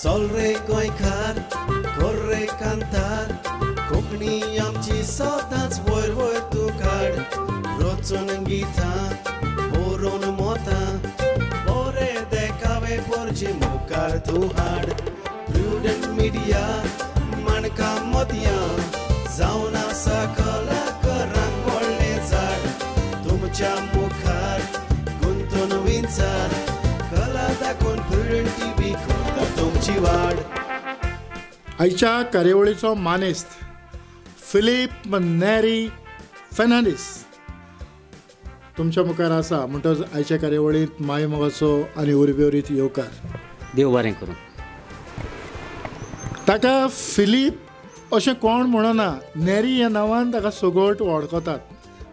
चल रे गोंयकार कर रे कांतार, कोंकणी आमची सदांच वयर वयर तूं काड। रचून गितां बरोवन मोतां, बरे देखावे पोरचे मुखार तूं हाड। प्रुडंट मिडिया माणकां मोतयां, जावन आसा कलाकारांक व्हडलें झाड। तुमच्या मुखार गुंतून विंचार, कला दाखोवन प्रुडंट टीव्ही करता तुमची वाड। आयच्या कार्यावळीचो मानेस्त फिलीप नॅरी फेर्नांडीस तुमच्या मुखार आसा. म्हणटच आयच्या कार्यावळींत माय मोगाचो आनी उर्बेवरीत येवकार. देव बरें करूं. ताका फिलीप अशें कोण म्हणना, नॅरी ह्या नांवान ताका सगट वळखतात.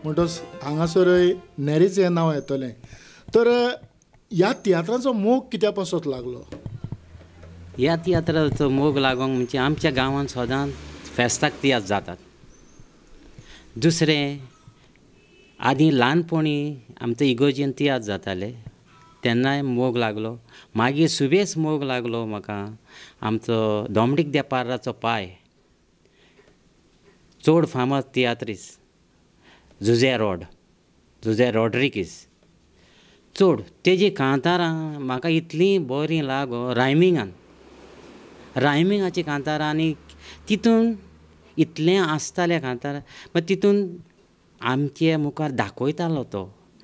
म्हणटच हांगासरय नॅरीच हें नांव येतलें. तर ह्या तियात्राचो मोग कित्या पासत लागलो? ह्या तियात्राचो मोग लागोंक म्हणजे आमच्या गांवांत सदांच फेस्ताक तियात्र जातात. दुसरें, आदीं ल्हानपणी आमच्या इगोर्जेन तियात्र जाताले तेन्नाय मोग लागलो. मागीर सुबेज मोग लागलो म्हाका आमचो डॉमनीक देपाराचो पाय, चड फामाद तियात्रीस जुजे रॉड, जुजे रॉड्रिगीस, चड तेजी कांतारां म्हाका इतलीं बरीं लागो. रायमिंगान, रायमिंगाची कांतारां आनी तितून इतलें आसतालें कांतारां, मागीर तितून आमचे मुखार दाखयतालो तो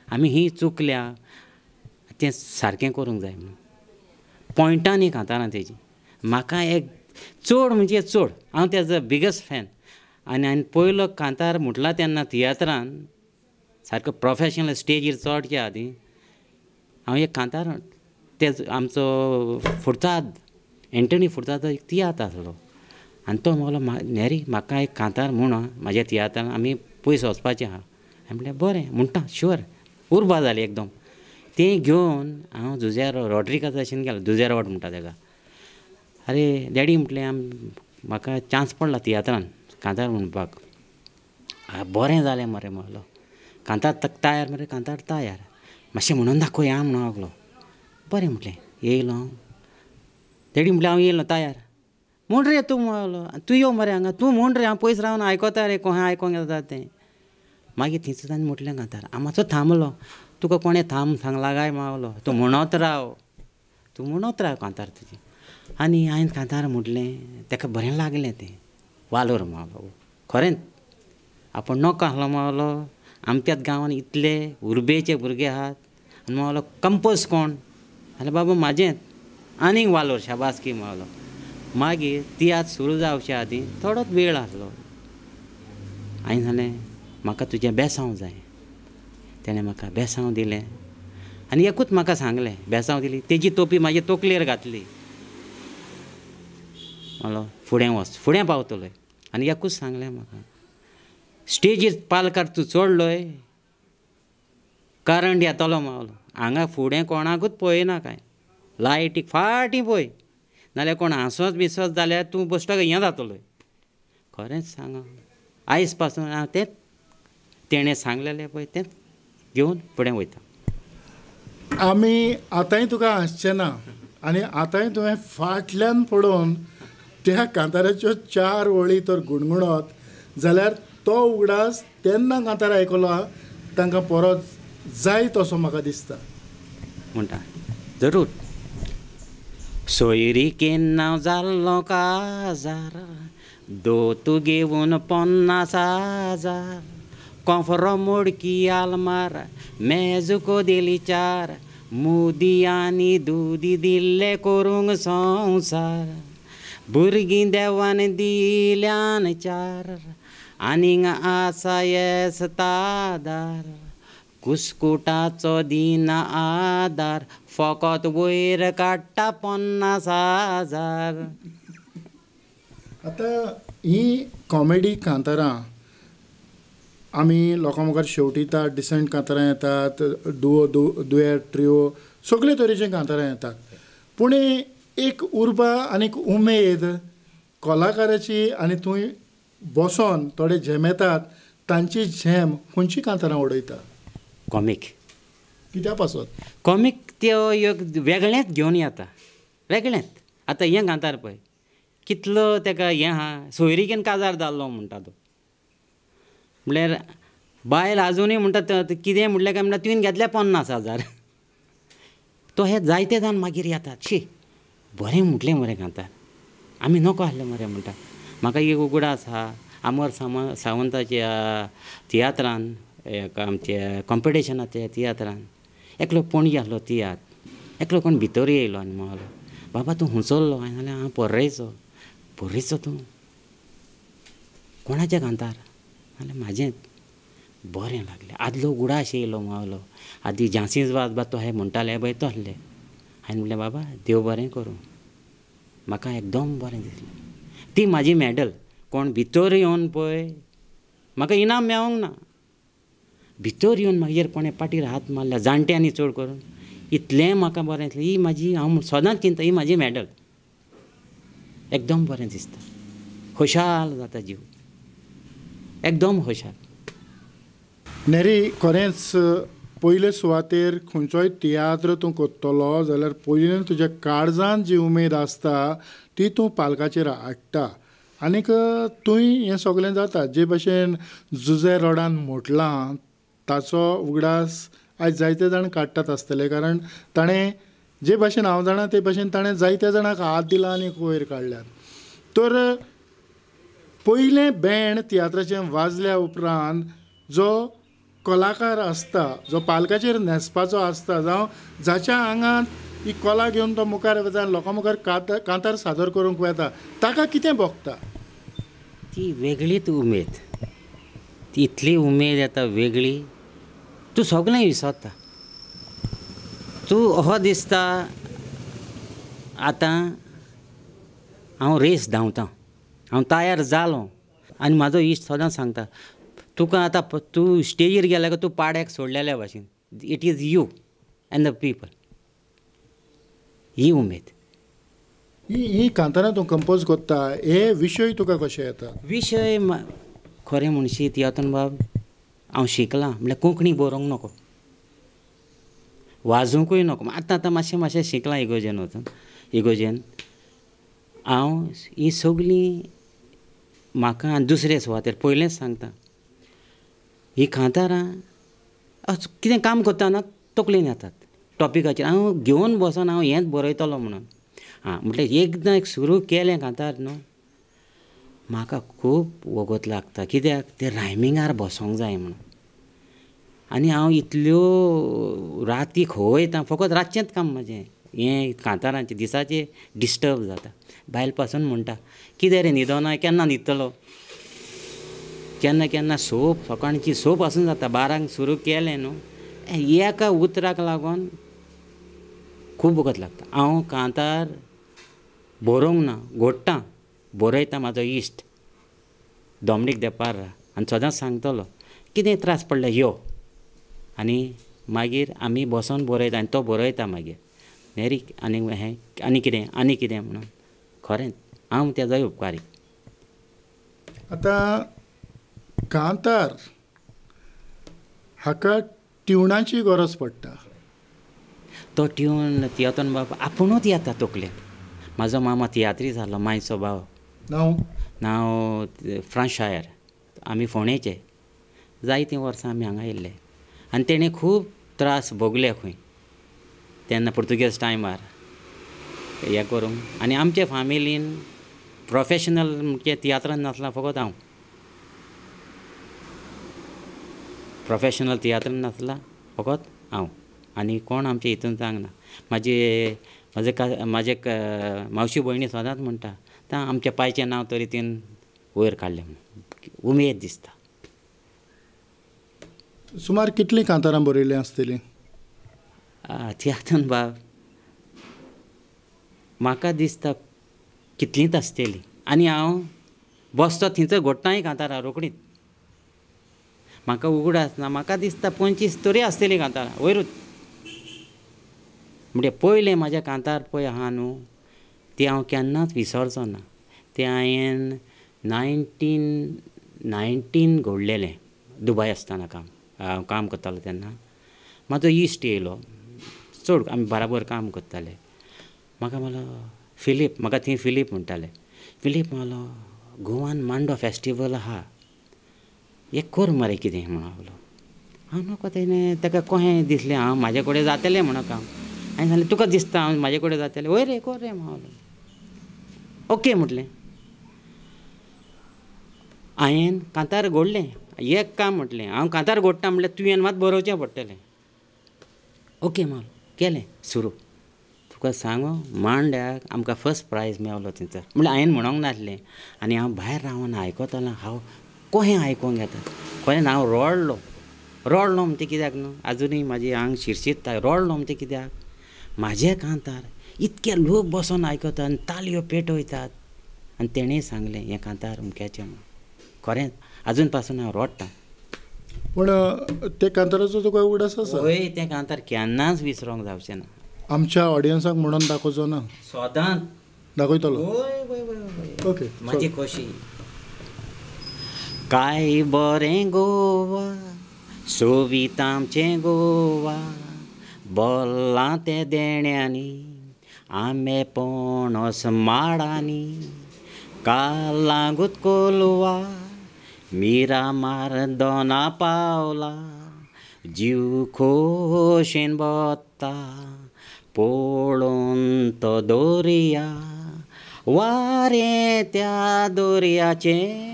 आमी ही चुकल्या तें सारकें करूंक जाय म्हणून पॉयंटांनी कांतारां तेजी. म्हाका एक चड म्हणजे चड हांव तेजो बिगेस्ट फॅन. आनी हांवें पयलो कांतार म्हटला तेन्ना तियात्रान सारको प्रोफेशनल स्टेजीर चडच्या आदीं हांव एक कांतार तेजो आमचो फुर्ताद, एंटनी फुर्तादो एक तियात्र आसलो आनी तो म्हणलो, नॅरी म्हाका एक कांतार म्हूण म्हाज्या तियात्रान आमी पयस वचपाचें आहा. हांवें म्हणलें बरें म्हणटा, शुअर. उर्बा जाली एकदम. तें घेवन हांव जुझे रॉड्रिगासाशीन गेलो, जुझे रॉड म्हणटा तेका. आरे डॅडी म्हटलें, म्हाका चान्स पडला तियात्रान कांतार म्हणपाक. बरें जालें मरे म्हणलो, कांतार तयार मरे, कांतार तयार, मातशें म्हणून दाखोवया म्हणून लागलो. बरें म्हटलें, येयलो हांव. डॅडी म्हटलें हांव येयलो तयार. म्हूण रे तूं म्हणलो, तूं यो मरे हांगा, तूं म्हूण रे, हांव पयस रावन आयकता रे, कोहें आयकोंक येता तें. मागीर थंयसर ताणें म्हटलें कांतार. हांव मातसो थांबलो. तुका कोणें थांब सांगला काय मावलो, तूं म्हणत राव, तूं म्हणत राव कांतार तुजें. आनी हांवें कांतार म्हटलें, ताका बरें लागलें तें. वालोर मावलो, खरेंच आपूण नोको आसलो मावलो. आमच्याच गांवांत इतले उर्बेचे भुरगे आहात आनी मावलो कंपोज कोण जाल्यार बाबा म्हाजेंच. आनीक वालोर, शाबासकी मावलो. मागीर तियात्र सुरू जावचे आदीं थोडोच वेळ आसलो. हांवें सांगलें म्हाका तुजें बेसांव जाय. तेणें म्हाका बेसांव दिलें आनी एकूच म्हाका सांगलें, बेसांव दिली, तेजी तोपी म्हाजे तकलेर घातली, म्हणलो फुडें वच, फुडें पावतलोय. आनी एकूच सांगलें म्हाका, स्टेजीर पालकार तूं चडलोय करंट येतलो मावलो, हांगा फुडें कोणाकूच पळयना कांय, लायटीक फाटीं पळय, नाल्यार कोण हांसत बिसत जाल्यार तूं बश्टो हें जातलोय. खरेंच सांगा, आयज पासून हांव तेंच तेणें सांगलेलें पळय तेंच घेवन फुडें वयता. आमी आतांय तुका हांसचें ना आनी आतांय तुवें फाटल्यान पडोवन त्या कांताराच्यो चार वळी तर गुणगुणत जाल्यार तो उगडास तेन्ना कांतार आयकलो आहा तांकां परत जायत असो म्हाका दिसता. म्हणटा जरूर. सोयरीकेन हांव जाल्लो काजार, दोत घेवन 50,000, कोफरो मोडकी आलमार, मेज कोदेली चार, मुदी आनी दुदी दिल्ले करूंक संवसार, भुरगीं देवान दिल्यान चार, आनीक आसा येसतादार, कुस्कुटाचो दिना आदार, फकत वयर काडटा 50,000. आतां ही कॉमेडी कांतारां आमी लोकां मुखार शेवटितात, डिसंट कांतारां येतात, डुओ, दुयेट, ट्रिओ, सगळे तरेचीं कांतारां येतात. पूण एक उर्बा आनी एक उमेद कलाकाराची आनी थंय बसोन थोडे झेमेतात तांची झेम खंयची कांतारां उडयता? कॉमीक. कित्या पासत? कॉमीक त्यो एक वेगळेंच घेवन येता, वेगळेंच. आतां हें कांतार पळय कितलो ताका हें आहा, सोयरीकेन काजार जाल्लो म्हणटा तो. म्हणल्यार बायल आजुनूय म्हणटा कितें म्हणलें काय म्हणटा तुवें घेतले 50,000. तो हे जायते जाण मागीर येतात, शी बरें म्हटलें मरे कांतार, आमी नको आसलें मरे म्हणटा. म्हाका एक उगडास आहा, अमर सावंताच्या तियात्रान, आमच्या कॉम्पिटिशनाच्या तियात्रान एकलो पणजे आसलो तियात्र, एकलो कोण भितर येयलो आनी म्हणलो, बाबा तूं हुंचल्लो? हांवें सांगलें हांव पर्रेचो. पर्रेचो तूं? कोणाचें कांतार? सांगलें म्हाजेंच. बरें लागलें. आदलो उगडास येयलो मावलो, आदी झांसीज वाज तो हे म्हणटाले पळय तसले. हांवें म्हणलें बाबा देव बरें करूं, म्हाका एकदम बरें दिसलें. ती म्हाजी मॅडल. कोण भितर येवन पळय म्हाका इनाम मेळोंक ना, भितर येवन मागीर कोणें पाटीर हात मारल्या जाणट्यांनी चड करून, इतलें म्हाका बरें दिसलें. ही म्हाजी, हांव सदांच चिंतता ही म्हाजी मॅडल. एकदम बरें दिसता, खुशाल जाता जीव, एकदम खुशाल. नेरी, खरेंच पयले सुवातेर खंयचोय तियात्र तूं करतलो जाल्यार पयलीं तुज्या काळजान जी उमेद आसता ती तूं पालकाचेर हाडटा आनीक तूंय हें सगळें जाता. जे भशेन जुझे रोडान म्हटलां ताचो उगडास आयज जायते जाण काडटात आसतले, कारण ताणें जे भशेन हांव जाणा ते भशेन ताणें जायत्या जाणांक हात दिला आनी वयर काडल्यात. तर पयलें बँड तियात्राचें वाजल्या उपरांत जो कलाकार आसता, जो पालकाचेर न्हेसपाचो आसता, जावं जाच्या आंगांत ही कला घेवन तो मुखार वता, लोकां मुखार कांतार सादर करूंक वता, ताका कितें भोगता? ती वेगळीच उमेद, ती इतली उमेद येता वेगळी, तूं सगळें विसरता. तूं अहो दिसता आतां हांव रेस धांवता, हांव तयार जालो. आनी म्हाजो इश्ट सदांच सांगता, तुका आतां तूं स्टेजीर गेल्या काय तूं पाड्याक सोडलेल्या भाशेन, it is you and the people. ही उमेद. ही कांतारां तूं कंपोज करता, हे विशय तुका कशे येता? विशय खरें म्हणशी तियात्रान बाब हांव शिकलां, म्हणल्यार कोंकणी बरोवंक नको, वाजोवंकूय नको. आतां आतां मातशें मातशें शिकलां इगोजेन वचून, इगोजेन हांव ही सगळीं म्हाका दुसरे सुवातेर पयलेंच सांगता, ही कांतारां कितें काम करतना तकलेन येतात टॉपिकाचेर, हांव घेवन बसोन हांव हेंच बरयतलो म्हणून. आं म्हटल्यार एकदां एक सुरू केलें कांतार न्हू, म्हाका खूब वगत लागता, कित्याक तें रायमिंगार बसोंक जाय म्हणून. आनी हांव इतल्यो राती खंय वयता, फकत रातचेंच काम म्हाजें हें कांतारांचें, दिसाचें डिस्टर्ब जाता. बायल पासून म्हणटा कितें रे न्हिदोना, केन्ना न्हिदतलो? केन्ना केन्ना सोप सकाळची सोप आसून जाता, 12 सुरू केलें न्हू, एका उतराक लागून खूब वगत लागता. हांव कांतार बरोवंक ना, घोडटा, बरयता म्हाजो इश्ट डॉमनीक देपार्रा, आनी सदांच सांगतलो कितें त्रास पडले यो, आनी मागीर आमी बसोन बरयता आनी तो बरयता मागीर नेरी आनी हें आनी कितें आनी कितें म्हणून. खरेंच हांव तेजोय उपकारी. आतां कांतार हाका ट्युनाची गरज पडटा. तो ट्यून तियात्रान बाब आपुणूच येता तकलेन. म्हाजो मामा तियात्री जालो, मांयचो भाव, नांव फ्रांस शायर, आमी फोंडेचे, जायतीं वर्सां आमी हांगा येयल्ले आनी तेणें खूब त्रास भोगले खंय तेन्ना पुर्तुगेज टायमार हें करूंक. आनी आमचे फामिलीन प्रोफेशनल म्हणजे तियात्रान नासला, फकत हांव प्रोफेशनल तियात्रान नासला, फकत हांव, आनी कोण आमचे हितून सांगना. म्हाजे म्हजे म्हाजे मावशी भयणी सदांच म्हणटा, आतां आमच्या पायचें नांव तरी तिन वयर काडलें म्हणून उमेद दिसता. सुमार कितलीं कांतारां बरयलीं आसतलीं तियात्रान बाब? म्हाका दिसता कितलींच आसतलीं. आनी हांव बसतो थंयसर घोडटाय कांतारां रोखडीच, म्हाका उगडास ना, म्हाका दिसता 25 तरी आसतलीं कांतारां वयरूच. म्हणजे पयलें म्हाजें कांतार पळय आहा न्हू, ती हांव केन्नाच विसरचो ना. तें हांवें 1919 घडलेलें, दुबय आसतना काम हांव काम करतालो तेन्ना. म्हाजो इश्ट येयलो, चड आमी बराबर काम करताले. म्हाका म्हणलो फिलीप, म्हाका थंय फिलीप म्हणटाले, फिलीप म्हणलो गोवान मांडो फेस्टिवल आहा, एक कर मरे कितें म्हणून लागलो. हांव नको तेणें ताका कशें दिसलें हांव म्हाजे कडेन जातलें म्हणून काम. हांवें सांगलें तुका दिसता हांव म्हाजे कडेन जातलें? वय रे कर रे म्हणलो. ओके म्हटलें. हांवें कांतार घोडलें. एक काम म्हटलें हांव कांतार घोडटा म्हटल्यार तुवें मात बरोवचें पडटलें. ओके म्हणलो. केलें सुरू. तुका सांगू मांड्याक आमकां फर्स्ट प्रायज मेवलो थंयसर. म्हणल्यार हांवें म्हणूंक नासलें आनी हांव भायर रावन आयकतालो हांव कशें आयकूंक येता. खरें हांव रडलो. रडलो म्हणटा कित्याक न्हू आजुनूय म्हाजी आंग शिरशिरता. रडलो म्हणटा कित्याक म्हाजे कांतार इतके लोक बसोन आयकतात आनी तालयो पेटयतात आनी तेणें सांगलें हें कांतार अमक्याचें म्हूण. खरेंच आजून पासून हांव रडटां. पूण ते कांताराचो तुका उगडास आसा? हय, तें कांतार केन्नाच विसरोंक जावचें ना. आमच्या ऑडियन्साक म्हणून दाखोवचो ना? सदांच दाखयतलो. हय हय हय. ओके, म्हाजी खोशी. काय बरें गोवा सोबीत आमचें गोवा, बोल्लां तें देण्यांनी आंबे पणस माडांनी, कालांगूत कोलवा मिरामार दोना पावला, जीव खोशेन भोत्ता पळोवन तो दर्या, वारें त्या दर्याचें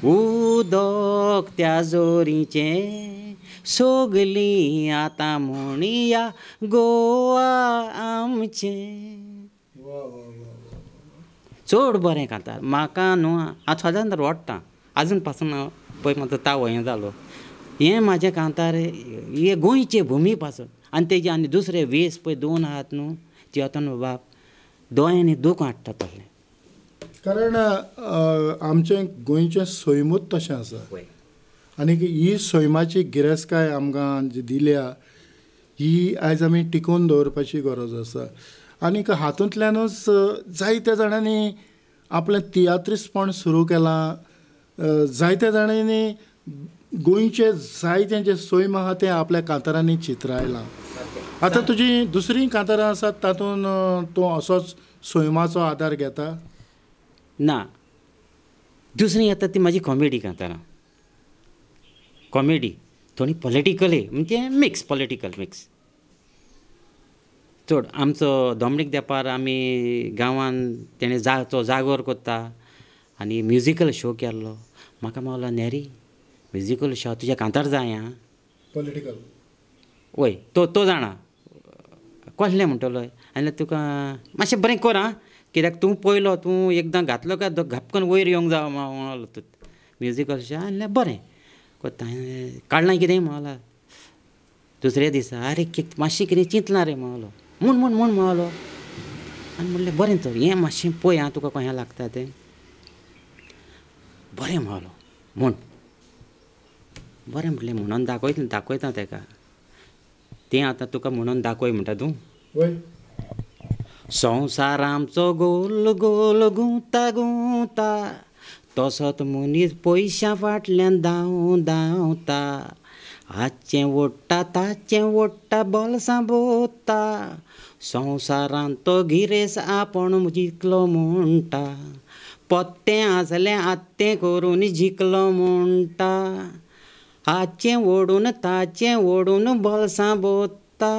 उदक त्या जोरीचें, सगलीं आतां म्हणया गोवा आमचें. चड बरें कांतार म्हाका न्हू हांव सदांच रडटा आजून पासून. हांव पळय म्हाजो तावो हें जालो. हें म्हाजें कांतार हे गोंयचे भुमी पासून. आनी तेजे आनी दुसरे वेस पळय दोन आहात न्हू ती आतां बाब दोळ्यांनी दूख हाडटा तसलें. कारण आमचें गोंयचें सैमूच तशें आसा आनी ही सैमाची गिरेस्तकाय आमकां जी दिल्या ही आयज आमी टिकोवन दवरपाची गरज आसा. आनीक हातूंतल्यानूच जायत्या जाणांनी आपलें तियात्रिस्तपण सुरू केलां. जायत्या जाणांनी गोंयचें जायतें जें सैम आहा तें आपल्या कांतारांनी चित्रायलां. आतां तुजी दुसरीं कांतारां आसात तातूंत तूं असोच सैमाचो आदार घेता? ना, दुसरी येता ती म्हाजी कॉमेडी कांतारां. कॉमेडी थोडी पॉलिटिकलय म्हणजे मिक्स, पॉलिटिकल मिक्स. चड आमचो दोमणीक तेंपार आमी गांवान तेणें तो जागोर करता आनी म्युजिकल शो केल्लो. म्हाका म्हणलो नेरी म्युजिकल शो तुज्या कांतार जाय आं पॉलिटिकल. वय तो तो जाणा कसलें म्हणटलो आनी तुका मातशें बरें कर आं कित्याक तूं पयलो तूं एकदां घातलो काय घापकन वयर येवंक जावो म्हणलो तूं म्युजिकल शो. आनी बरें कोत्ता काडलां कितें म्हणला. दुसऱ्या दिसा आरे मातशें कितें चिंतलां रे म्हणलो म्हूण म्हूण म्हूण म्हणलो. आनी म्हणलें बरें तर हें मातशें पळय आं तुका कशें लागता तें. बरें म्हणलो म्हूण बरें म्हटलें म्हणून दाखयता दाखयता तेका तें आतां तुका म्हणून दाखय म्हणटा तूं. संवसार आमचो गोल गोल घुंवता घुंवता तसोच मनीस पयशां फाटल्यान धांव धांवता, हाचें ओडटा ताचें ओडटा बोल्सां भोंवता, संवसारांत तो गिरेस्त आपूण जिखलो म्हणटा, पोत्तें आसलें आत्तें करून जिखलो म्हणटा, हाचें ओडून ताचें ओडून बोल्सां भोंवता,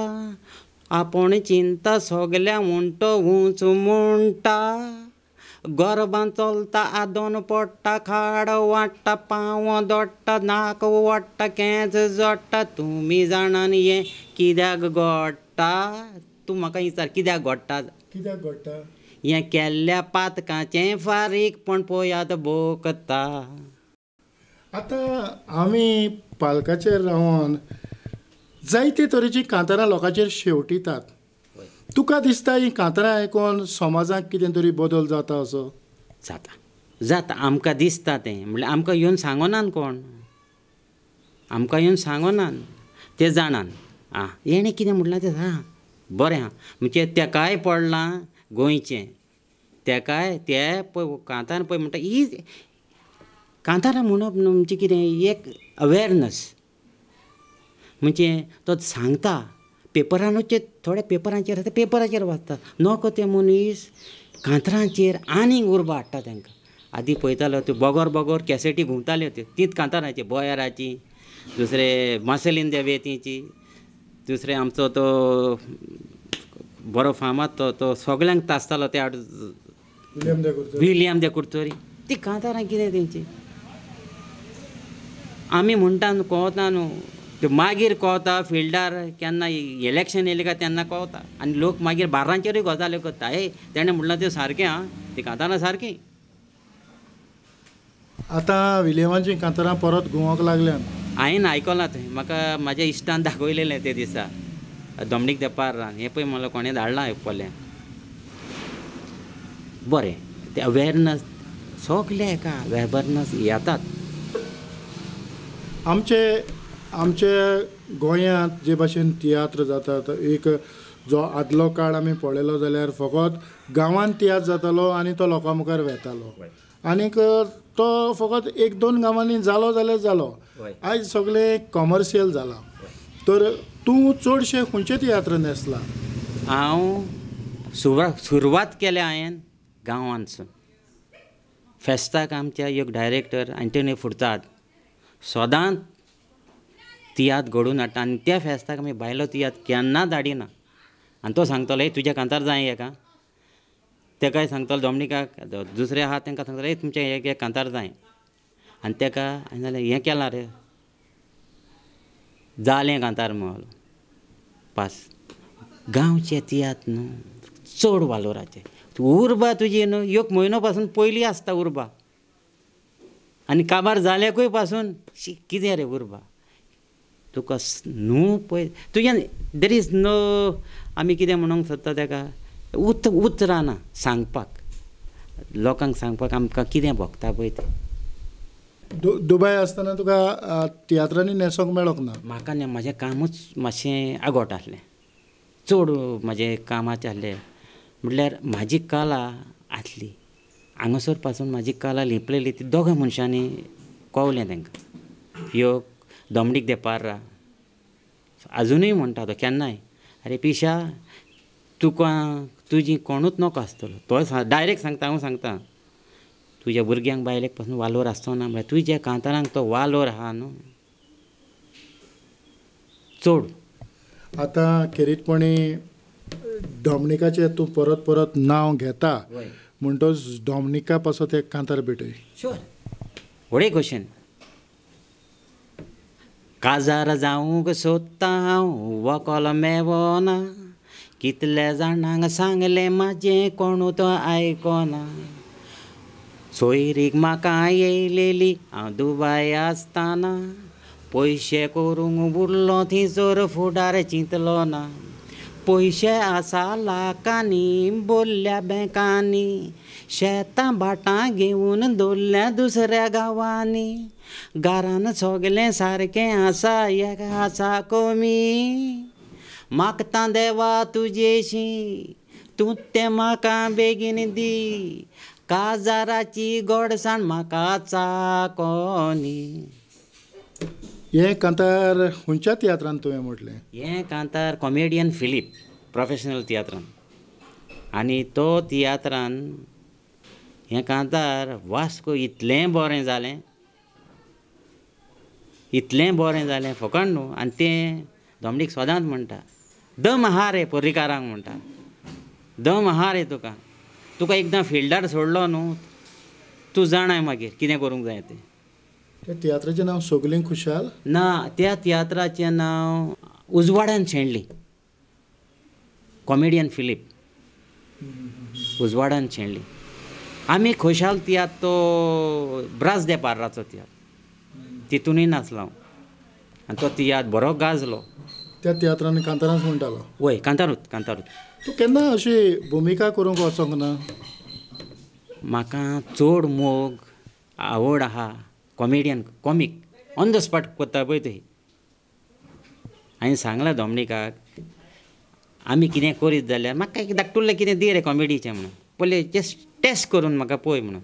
आपूण चिंता सगल्या म्हूण तो उंच म्हणटा, गोरवां चलता आदोन पडटा, खाड वाडटा पांव दोडटा, नाक वाडटा केंस जोडटा, तुमी जाणान हें कित्याक घडटा. तूं म्हाका विचार कित्याक घडटा? कित्याक घडटा? हें केल्ल्या पातकाचें फारीकपण पळयात भोगता. आतां आमी पालकाचेर रावन जायते तरेचीं कांतारां लोकांचेर शेवटितात. तुका दिसता ही कांतारां आयकून समाजाक कितें तरी बदल जाता असो? जाता जाता आमकां दिसता तें. म्हणल्यार आमकां येवन सांगोनान कोण, आमकां येवन सांगोनान ते जाणान आं हेणें कितें म्हणलां तें आं बरें आं म्हणजे तेकाय पडलां गोंयचें, तेकाय ते पळय कांतारां पळय म्हणटा ही कांतारां म्हणप न्हू म्हणजे कितें एक अवेरनस, म्हणजे तो सांगता पेपरानूच थोडे पेपरांचेर आसा पेपराचेर वाचता नको ते मनीस कांतरांचेर आनीक उर्बा हाडटा तांकां. आदी पळयतालो त्यो बोगोर बोगोर कॅसेटी घुंवताल्यो त्यो तीच कांतारांची बोयाराची दुसरे मार्सेलीन दे वेतीची दुसरे आमचो तो बरो फामाद तो तो सगळ्यांक तासतालो त्या विलियम दे कुर्तोरी ती कांतारां कितें तेंची आमी म्हणटा न्हू कळता न्हू त्यो मागीर कळता फिल्डार केन्ना इलेक्शन येयलें काय तेन्ना कळता आनी लोक मागीर बार्रांचेरूय गजाल्यो करता हे तेणें म्हणलां तें सारकें आं ती कांतारां सारकीं. आतां विलियमाचीं कांतारां परत घुंवक लागल्यात. हांवें आयकलां थंय म्हाका म्हाज्या इश्टान दाखयलेलें ते दिसा दोमणीक दे पार्रान हें पळय म्हणलें कोणें धाडलां पोल्यान बरें ते अवेरनस सगळे एका अवेरनस येतात. आमचे आमचे गोंयांत जे भाशेन तियात्र जातात एक जो आदलो काळ आमी पळयलो जाल्यार फकत गांवांत तियात्र जातालो आनी तो लोकां मुखार वेतालो आनीक तो फकत एक दोन गांवांनी जालो जाल्यार जालो. आयज सगळें कॉमर्शियल जालां. तर तूं चडशे खंयचे तियात्र न्हेसला? हांव सुरवात केल्या हांवें गांवांतसून. फेस्ताक आमच्या एक डायरेक्टर एंटनी फुर्ताद सदांच तियात्र घडोवन हाडटा आनी त्या फेस्ताक आमी बायलो तियात्र केन्ना धाडिना आनी तो सांगतालो हे तुज्या कांतार जाय हेका तेकाय सांगतालो डॉमनिकाक दुसरे आहा तांकां सांगतालो हे तुमचें एक कांतार जाय आनी तेका हांवें जाल्यार हें केलां रे जालें कांतार म्हणलो पास. गांवचे तियात्र न्हू चड वालोराचे उर्बा तुजी न्हू एक म्हयनो पासून पयलीं आसता उर्बा आनी काबार जाल्याकूय पासून शी कितें रे उर्बा तुका न्हू पळय तुज्यान there is no आमी कितें म्हणूंक सोदता तेका उतरां ना सांगपाक लोकांक सांगपाक आमकां कितें भोगता पळय तें. दुबय आसतना तुका तियात्रांनी न्हेसोंक मेळोंक ना? म्हाका न्ही म्हजें कामूच मातशें आगोट आसलें चड म्हजें कामाचें आसलें म्हटल्यार म्हाजी कला आसली हांगासर पासून म्हाजी कला लिपलेली ती दोगां मनशांनी कवलें तांकां. ह्यो दोमणीक दे पार्रा आजुनूय म्हणटा तो केन्नाय आरे पिशा तुका तुजी कोणूच नको आसतलो तो डायरेक्ट सांगता हांव सांगता तुज्या भुरग्यांक बायलेक पासून वालोर आसचो ना म्हळ्यार तुज्या कांतारांक तो वालोर आहा न्हू चड. आतां खेरीतपणी डॉमनिकाचें तूं परत परत नांव घेता म्हणटच डॉमनिका पासत एक कांतार भेटय. शुअर व्हडलें क्वेश्चन. काजार जावंक सोदता हांव वकल मेवना कितल्या जाणांक सांगलें म्हाजें कोणू तो आयकना सोयरीक म्हाका येयलेली हांव दुबाय आसतना पयशे करूंक उरलो थंयसर फुडार चिंतलो ना पयशे आसा लाखांनी बोल्ल्या बँकांनी शेतां भाटां घेवन दवरल्या दुसऱ्या गांवांनी घरान सगलें सारकें आसा एक आसा कमी मागता देवा तुजेशी तूं तें म्हाका बेगीन दी काजाराची गोडसाण म्हाका चाकोनी. हें कांतार खंयच्या तियात्रान तुवें म्हटलें? हें कांतार कॉमेडियन फिलीप प्रोफेशनल तियात्रान आनी तो तियात्रान हें कांतार वास्को इतलें बरें जालें इतलें बरें जालें फकत न्हू. आनी तें दोमणीक सदांच म्हणटा दम आहा रे पर्रीकारांक म्हणटा दम आहा रे तुका तुका एकदां फिल्डार सोडलो न्हू तूं जाणाय मागीर कितें करूंक जाय तें. त्या तियात्राचें नांव सगलीं खुशाल ना त्या तियात्राचें नांव उजवाडान शेणली कॉमेडियन फिलीप उजवाडान शेणली. आमी खुशाल तियात्र तो ब्रास दे पार्राचो तियात्र तितूनय नाचलो हांव आनी तो तियात्र बरो गाजलो. त्या तियात्रान कांतारांच म्हणटालो? वय कांतारूच कांतारूच. तूं केन्ना अशी भुमिका करूंक वचोंक ना? म्हाका चड मोग आवड आहा comedian comic on the spot करता पळय थंय. हांवें सांगलां डॉमनिकाक आमी कितें करीत जाल्यार म्हाका एक धाकटुलें कितें दी रे कॉमेडीचें म्हणून पयलीं जस्ट टेस्ट करून म्हाका पळय म्हणून.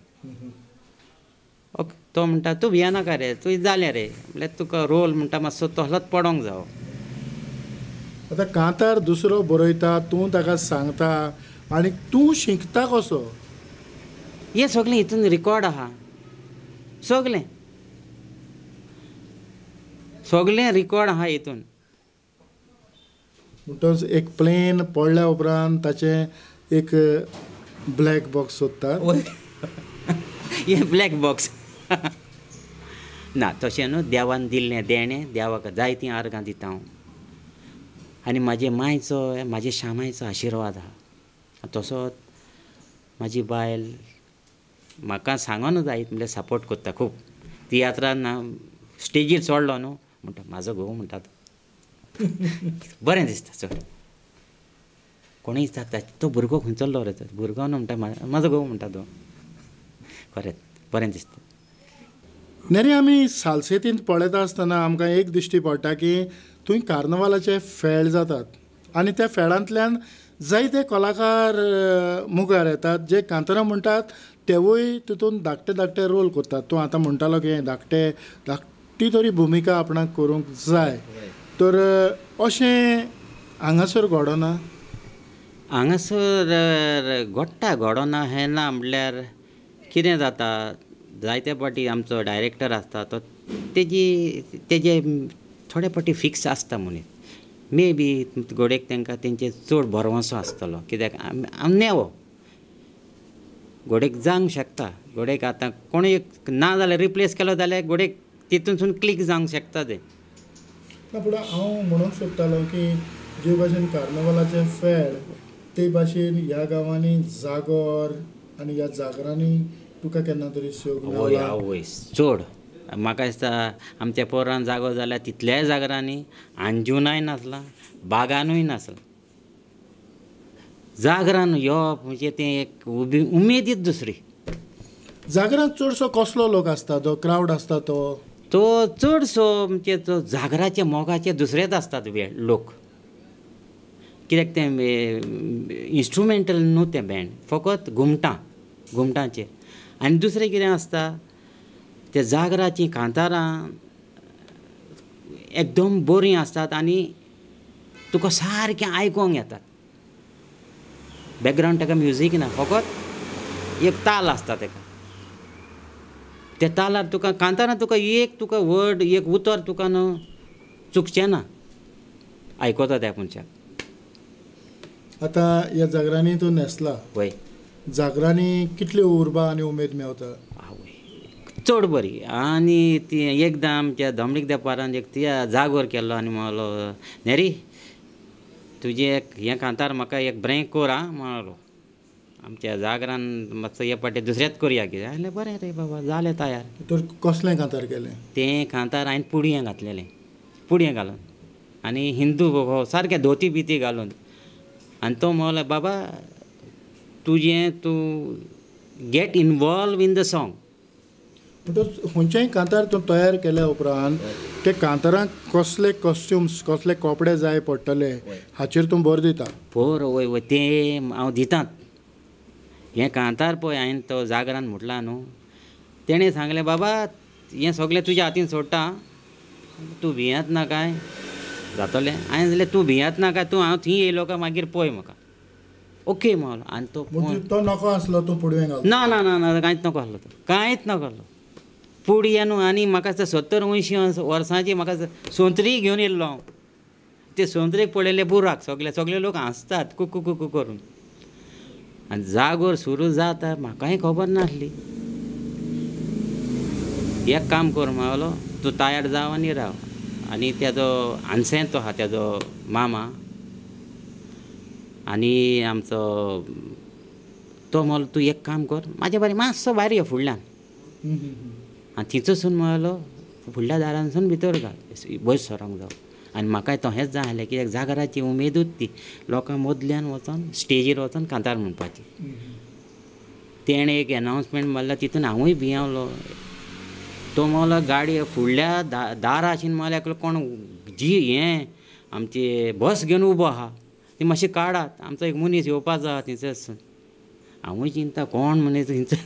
ओके तो म्हणटा तूं भियेनाका रे तुवें जालें रे म्हणल्यार तुका रोल म्हणटा मातसो तसलोच पडोंक जावो. आतां कांतार दुसरो बरयता, तूं ताका सांगता आनी तूं शिकता कसो? हें सगळें हितून रिकॉर्ड आहा, सगळें सगळें रिकॉर्ड आहा हितून. म्हणटच एक प्लेन पडल्या उपरांत ताचें एक ब्लॅक बॉक्स सोदतात. हें ब्लॅक बॉक्स ना, तशें न्हू, देवान दिल्लें देणें, देवाक जायतीं आर्गां दिता हांव आनी म्हाजे मांयचो म्हाजे शामायचो आशिर्वाद आहा. तसोच म्हाजी बायल म्हाका सांगून जायत म्हणल्यार सपोर्ट करता खूब. तियात्रान हांव स्टेजीर चडलो न्हू म्हणटा म्हाजो घोव म्हणटा तो, बरें दिसता चड. कोणूय विचारता तो भुरगो खंय चल्लो रे, तो भुरगो न्हू म्हणटा म्हाजो घोव म्हणटा तो. खरेंच बरें दिसता. नेरी आमी सालसेतींत पळयता आसतना आमकां एक दिश्टी पडटा की थंय कार्नवालाचे फेळ जातात आनी त्या फेळांतल्यान जायते कलाकार मुखार येतात जे कांतारां म्हणटात तेवूय तितून धाकटे धाकटे रोल करतात. तूं आतां म्हणटालो की धाकटे धाकटी तरी भुमिका आपणाक करूंक जाय, तर अशें हांगासर घडना? हांगासर घडटा, घडना हें ना. म्हणल्यार कितें जाता, जायते फावटी आमचो डायरेक्टर आसता तो तेजी तेजे थोडे फावटी फिक्स आसता मनीस, मे बी घडयेक तांकां तेंचेर चड भरवंसो आसतलो, कित्याक आमी नेवो घडयेक जावंक शकता. घडयेक आतां कोणूय एक ना जाल्यार रिप्लेस केलो जाल्यार घडयेक तितूनसून क्लीक जावंक शकता तें. ना, पूण हांव म्हणूंक सोदतालो की जे भाशेन कार्नवालाचें फेळ ते भाशेन ह्या गांवांनी जागोर आनी ह्या जागरांनी तुका केन्ना तरी सोग हय आवय चड म्हाका दिसता आमच्या पोरान जागो जाल्यार तितल्याय जागरांनी अंजुनाय नासला, बागानूय नासला. जागरान येवप म्हणजे तें एक उमेदीच दुसरी. जागरांत चडसो कसलो लोक आसता, जो क्रावड आसता तो तो चडसो म्हणजे तो जागराचे मोगाचे दुसरेच आसतात वेळ लोक, कित्याक तें इन्स्ट्रुमेंटल न्हू तें बँड, फकत घुमटां घुमटांचेर. आनी दुसरें कितें आसता, ते जागराचीं कांतारां एकदम बरीं आसतात आनी तुका सारकें आयकोंक येतात. बॅकग्रावंड ताका म्युजीक ना, फकत एक ताल आसता ताका, त्या तालार तुका कांतारां तुका एक तुका वर्ड एक उतर तुका न्हू चुकचें ना, आयकता त्या मनशाक. आतां ह्या जागरांनी तूं न्हेसला, वय, जागरांनी कितली उर्बा आनी उमेद मेवता? आवय चड बरी. आनी ती एकदां आमच्या धमणीक देपारान एक त्या जागोर केल्लो आनी म्हणलो नेरी तुजें एक हें कांतार म्हाका एक बरें कोर आं म्हणलो, आमच्या जागरान मातसो हे फावटी दुसरेंच करया कितें. हांवें बरें रे बाबा, जालें तयार. तर कसलें कांतार केलें? तें कांतार हांवें पुडयें घातलेलें, पुडयें घालून आनी हिंदू सारकें धोती बिती घालून. आनी तो म्हणलो बाबा तुजें तूं get involve in the song. म्हणटच खंयचेंय कांतार तूं तयार केल्या उपरांत ते कांतारांक कसले कॉस्ट्युम्स कसले कपडे जाय पडटले हाचेर तूं भर दिता? भर वय वय, तें हांव दितात. हें कांतार पळय हांवें तो जागरान म्हटलां न्हू, तेणें सांगलें बाबा हें सगळें तुज्या हातीन सोडटा, तूं भियेंत ना काय जातलें. हांवें सांगलें तूं भियेंत ना काय, तूं हांव थंय येयलो काय मागीर पळय म्हाका. ओके म्हणलो. आनी तो तो नको आसलो तूं पुडवें घाल? ना ना ना ना, कांयच नको आसलो तो, कांयच नको आसलो पुडये न्हू. आनी म्हाका दिसता 70-80 वर्सांची म्हाका सोंतरी घेवन येयल्लो हांव. ते सोंतरेक पळयले बुराक सगळे सगळे लोक हांसतात कुकू कुकू करून. आनी जागोर सुरू जाता म्हाकाय खबर नासली. एक काम कर म्हणलो, तूं तयार जाव आनी राव. आनी तेजो आनसेंत तो आहा तेजो मामा आनी आमचो तो म्हणलो तूं एक काम कर म्हाजे बरें मातसो भायर यो फुडल्यान. आनी थिंचसून म्हणलो फुडल्या दारानसून भितर घाल, वयर सरोंक जावं. आनी म्हाकाय तशेंच जाय आसलें कित्याक जागराची उमेदूच ती लोकां मदल्यान वचोन स्टेजीर वचोन कांतार म्हणपाची. तेणें एक एनावन्समेंट मारला तितून हांवूय भियेलो. तो म्हणलो गाडी फुडल्या दाराशीन म्हणल्यार एकलो कोण जी हें आमची बस घेवन उबो आहा ती मातशी काडात, आमचो एक मनीस येवपाचो आहा थंयसर. हांवूय चिंता कोण मनीस थंयसर,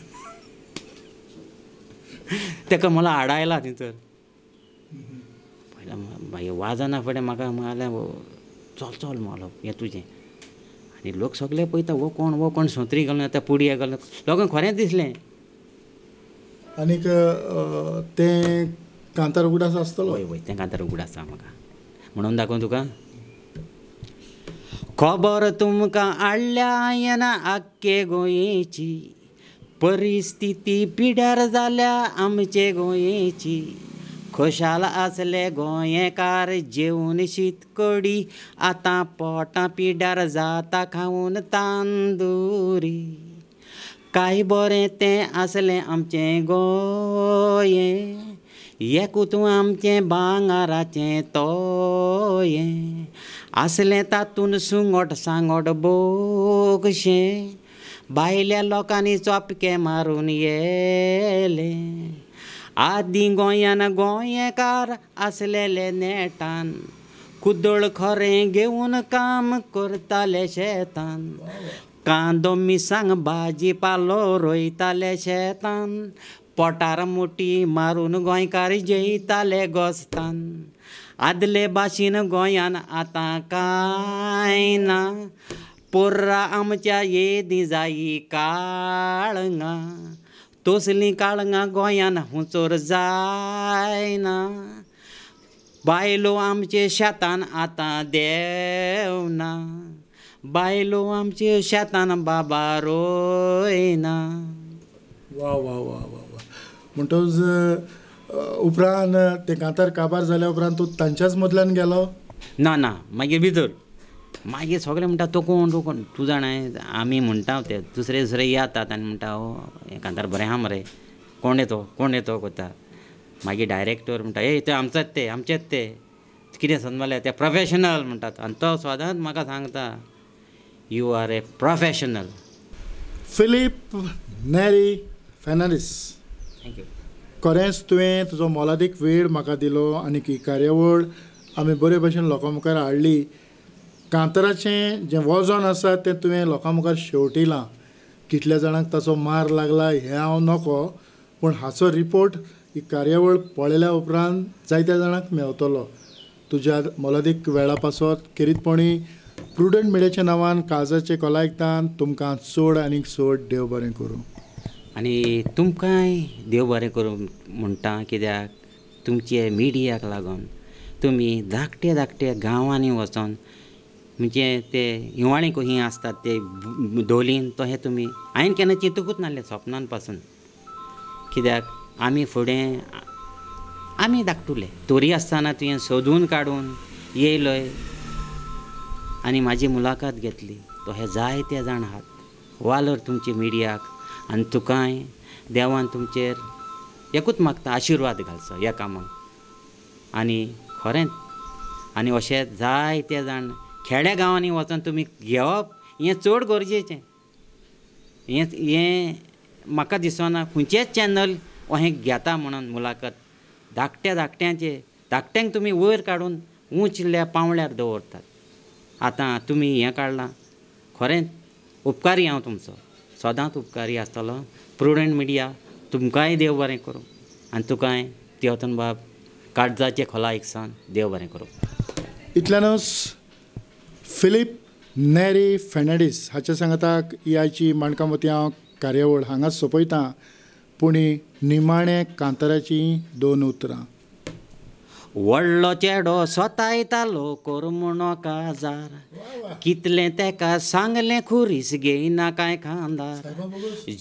ताका मला आडायला थंयसर. पयलें मागीर वाजना फुडें म्हाका म्हणलें चल चल मालो हें तुजें. आनी लोक सगळे पळयता हो कोण हो कोण सोंत्री घालून येता पुडये घालून, लोकांक खरेंच दिसलें. आनीक तें कांतार उगडास आसतलो? हय हय तें कांतार उगडास आसा म्हाका, म्हणून दाखोवं तुका. खबर तुमकां हाडल्या हांयेन आख्खे गोंयची, परिस्थिती पिड्यार जाल्या आमचे गोंयची, खोशाल आसले गोंयकार जेवन शीत कडी, आतां पोटां पिड्यार जाता खावन तांदुरी, काय बरें तें आसलें आमचें गोंयें, एकूच आमचें भांगराचें तोयें, आसलें तातूंत सुंगट सांगट बोगशें, भायल्या लोकांनी चोपके मारून येलें, आदीं गोंयान गोंयकार आसलेले नेटान, कुदळ खोरें घेवन काम करताले शेतान, कांदो मिरसांग भाजी पालो रोयताले शेतान, पोटार मुठी मारून गोंयकार जेयताले गोस्तान, आदले भाशेन गोंयान आतां कांय ना, पोर्रा आमच्या येदी जायी काळंगां, तसलीं काळंगां गोंयान हुंचोर जायना, बायलो आमचे शेतान आतां देंवना, बायलो आमचे शेतान बाबा रोयना. वा वा वा वा वा. म्हणटकच उपरांत तें कांतार काबार जाल्या उपरांत तूं तांच्याच मदल्यान गेलो? ना ना, मागीर भितर मागीर सगळे म्हणटा तो कोण तो कोण, तूं जाणाय आमी म्हणटा ते दुसरे दुसरे येतात आनी म्हणटा हो हें कांतार बरें आहा मरे, कोण येतो कोण येतो करता. मागीर डायरेक्टर म्हणटा ए ते आमचेच ते आमचेच ते कितें समजलें ते प्रोफेशनल म्हणटात, आनी तो सदांच म्हाका सांगता you are a professional. Philip Neri Fernandes, thank you. खरेंच तुवें तुजो मोलादीक वेळ म्हाका दिलो आनी ही कार्यावळ आमी बरे भशेन लोकां मुखार हाडली. कांताराचें जें वजन आसा तें तुवें लोकां मुखार शेवटिलां. कितल्या जाणांक ताचो मार लागला हें हांव नको, पूण हाचो रिपोर्ट ही कार्यावळ पळयल्या उपरांत जायत्या जाणांक मेवतलो. तुज्या मोलादीक वेळा पासत खेरीतपणी प्रुडंट मिडियाच्या नांवान काळजाचे कोलायकतान तुमकां चड आनी चड देव बरें करूं. आनी तुमकांय देव बरें करूं म्हणटा, कित्याक तुमचे मिडियाक लागून तुमी धाकटे धाकटे गांवांनी वचोन म्हणजे ते हिंवाळी कशी आसतात ते धोलीन तशें तुमी हांवें केन्ना चिंतूकूच नासलें सपनान पासून, कित्याक आमी फुडें आमी धाकटुले तोरी आसतना तुवें सोदून काडून येयलोय आनी म्हाजी मुलाखत घेतली. तशें जायते जाण आहात वालोर तुमचे मिडियाक, आनी तुकाय देवान तुमचेर एकूच मागता आशिर्वाद घालचो ह्या कामाक. आनी खरेंच आनी अशें जायते जाण खेड्या गांवांनी वचोन तुमी घेवप हें चड गरजेचें. हें हें म्हाका दिसना खंयचेंच चॅनल अहें घेता म्हणून मुलाखत धाकट्या धाकट्यांचे धाकट्यांक तुमी वयर काडून उंचल्या पांवड्यार दवरतात. आतां तुमी हें काडलां, खरेंच उपकारी हांव तुमचो, सदांच उपकारी आसतलो. प्रुडंट मिडिया तुमकांय देव बरें करूं आनी तुकाय देवतन बाब काळजाचे खोलायेक सावन देव बरें करूं. इतल्यानूच फिलीप नेरी फेर्नांडीस हाच्या सांगाताक ही आयची माणकां मोतयां कार्यावळ हांगाच सोंपयता. पूण निमाणें कांताराचीं दोन उतरां. व्हडलो चेडो सोतायतालो कर म्हणो काजार, कितलें तेका सांगलें खुरीस घेयना कांय खांदार,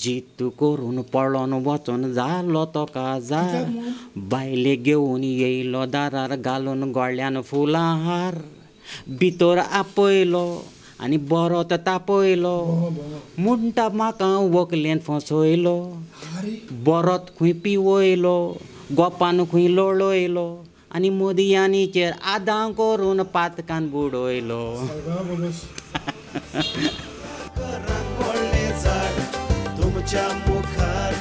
जित्तू करून पळोन वचोन जालो तो काजार, बायले घेवन येयलो दारार घालून गळ्यान फुलां हार, भितर आपयलो आनी बरो तो तापयलो, म्हणटा म्हाका व्हंकलेन फसयलो, बरोत खंय पिवयलो, गोपान खंय लोळयलो आनी मोदयांनीचेर आदां करून पातकान बुडयलो. तुमच्या मुखार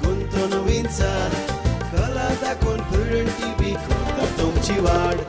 गुंतून विंचार कला दाखोवन प्रुडंट टीव्ही करता तुमची वाड.